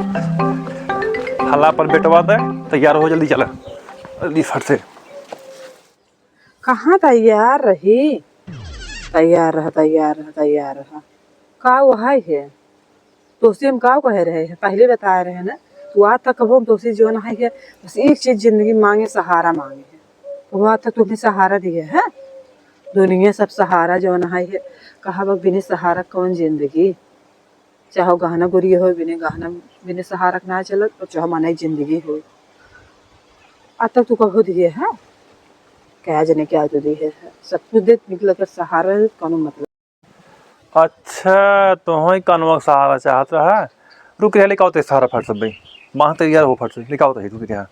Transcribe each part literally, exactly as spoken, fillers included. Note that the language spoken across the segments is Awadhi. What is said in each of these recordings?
हला अपन बेटवा दे, तैयार हो, जल्दी चला, जल्दी फट से। कहाँ तैयार रही? तैयार रह, तैयार रह, तैयार रह। का वो है, है? तोसे हम का कहे रहे हैं? पहले बताए रहे ना, तू आज तक कबो हम तोसे जो ना है, है, बस एक चीज जिंदगी मांगे, सहारा मांगे है। वो आज तक तुम्हें सहारा दिए है? दुनिया सब सहारा जो ना है, है, कहा बा बिना सहारा कौन जिंदगी? चाहे गहना गुरिया हो, बिना गहना, बिना सहारा के ना चलत, और चाहे मनई जिंदगी हो। आज तक तू कबो दिए है? क्या जाने क्या तू दिए है? सब कुछ दे निकल कर सहारा है, कौनो मतलब। अच्छा, तो ही कानवा के सहारा चाहत रहा। रुक रहा, लेके आओ तो सहारा फट से भाई। मांग तो यार हो फट से, लेके आओ तो ही, रुक रहा।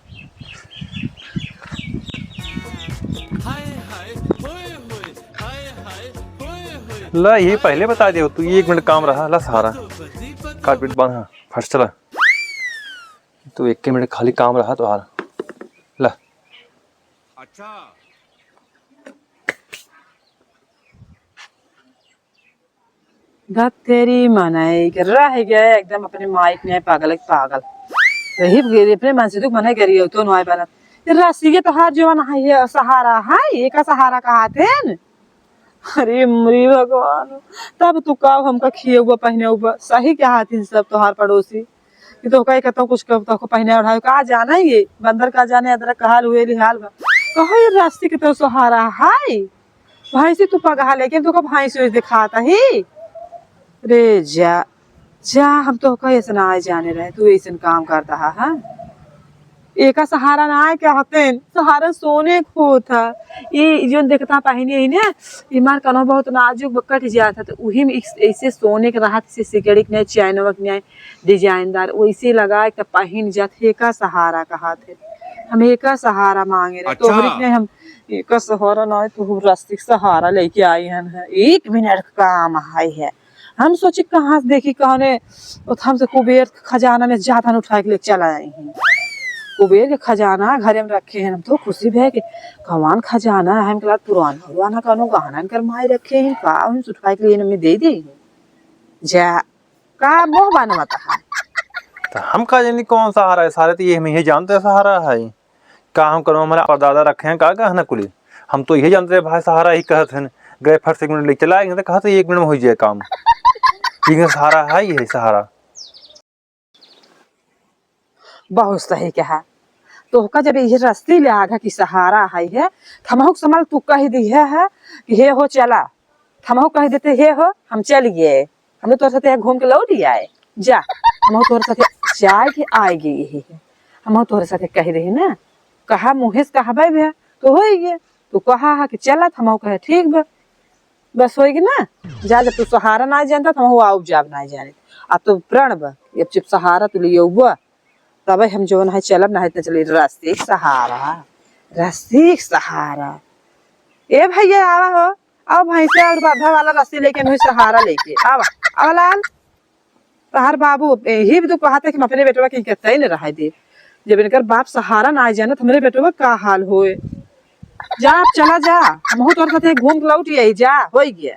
ला, ये पहले बता दियो तू, एक मिनट काम रहा, ला सहारा। काट पीट बांध, हाँ, फट चला। तू एक मिनट खाली काम रहा तोहार। ला। अच्छा। धत तेरी मनई के रह गए एकदम अपने माइक में पागल के पागल। रही गए अपने मन से दुख मनई करियो तो नोए बनत। ये रस्सी के तोहार जो ना है, ये सहारा है, ये का सहारा कहा थे न? अरे मरी भगवान, तब तू का हमका खियउबा पहिनउबा? सही कहा थिन सब तोहार पड़ोसी कि तोहका कतौ कुछ कर, तोहका पहिने ओढ़ावे का जाना ही है, बंदर का जाने अदरक का हाल हुए ली हाल बा। कहो ये रस्सी के तो सहारा है, भैंसी तू पगहा लेके तोहका भैंसी ओइस दिखाता ही। रे जा, जा, हम तोहका ऐसे ना आए जाने रहे, तू ऐसे काम करता है, हाँ? एका सहारा ना आए क्या होते हैं? सहारा सोने को था। ये जो देखता पहिने ही ना, ये मार कनो बहुत नाजुक बा, कट जाता, तो उही में एक ऐसे सोने के रहत से सिकड़ी के नहीं, चैनवा के नहीं, डिजाइनदार, वैसे लगा के पहिन जात है, एका सहारा कहा थे। हम एका सहारा मांगे रहे, अच्छा। तोहरे के नहीं, हम एका सहारा ना आए, तो हम रस्सी के सहारा लेके आई हन है। एक मिनट का काम है, है। हम सोचे कहाँ से देखी, कहने ओथम से कुबेर के खजाना में जातन उठा के ले चला आई हैं। कुबेर के खजाना घरे में रखे हैं, हम तो खुशी भे के कमान खजाना है, हमके बाद पुराना उराना कौनो गहना इनकर माई रखे हैं, का हम उठा के लिए इनमें दे दे हैं। जा, का मोह बनवत है? तो हम का जानी कौन सहारा है, सारे तो ये हम ये जानते हैं सहारा है। का हम करूँ, हमारे परदादा रखे हैं का गहना कुली? हम तो यही जानते रहे भाई सहारा ही कहत हैं। गए फट से एक मिनट ले चला आएंगे तो कहते एक मिनट में हो जाए काम। ये सहारा है, ये सहारा। बहुत सही कहा। तोहका जब ये रस्सी ले आगा कि सहारा है, है, थमहुक समल तू कह दी है, है कि हे हो चला, थमहुक कह देते हे हो हम चल गए। हम तो तोहरे साथे घूम के लौट ही आए। जा, हम तोहरे साथे जाए के आए गए ही है। हम तोहरे साथे कह रही ना, कहा मुँहे से कहबे भे, तो होई गए। तू कहा है कि चलत, हम कहे ठीक बा। बस होई गए ना। जा, जब तू सहारा ना जानता, तो हम आउब जाब ना जाने। आ तू प्रण बा, जब चुप सहारा तू ले अउबा, तबे हम जौन है चलब, ना है तो चली रस्सी के सहारा, रस्सी के सहारा। ए भैया, आवा हो, आओ भैंसे और बाधा वाला रस्सी लेके, नहीं सहारा लेके, आवा, आवा लाल। तहार बाबू, ए, ही भी तो कहते कि हम अपने बेटवा के कहते ही न रहे दे। जब इनकर बाप सहारा ना जाने, तो हमरे बेटवा का हाल होए? जा, आप चला जा, हमहू तोर साथे घूम के लौट आई, जा, होई गया।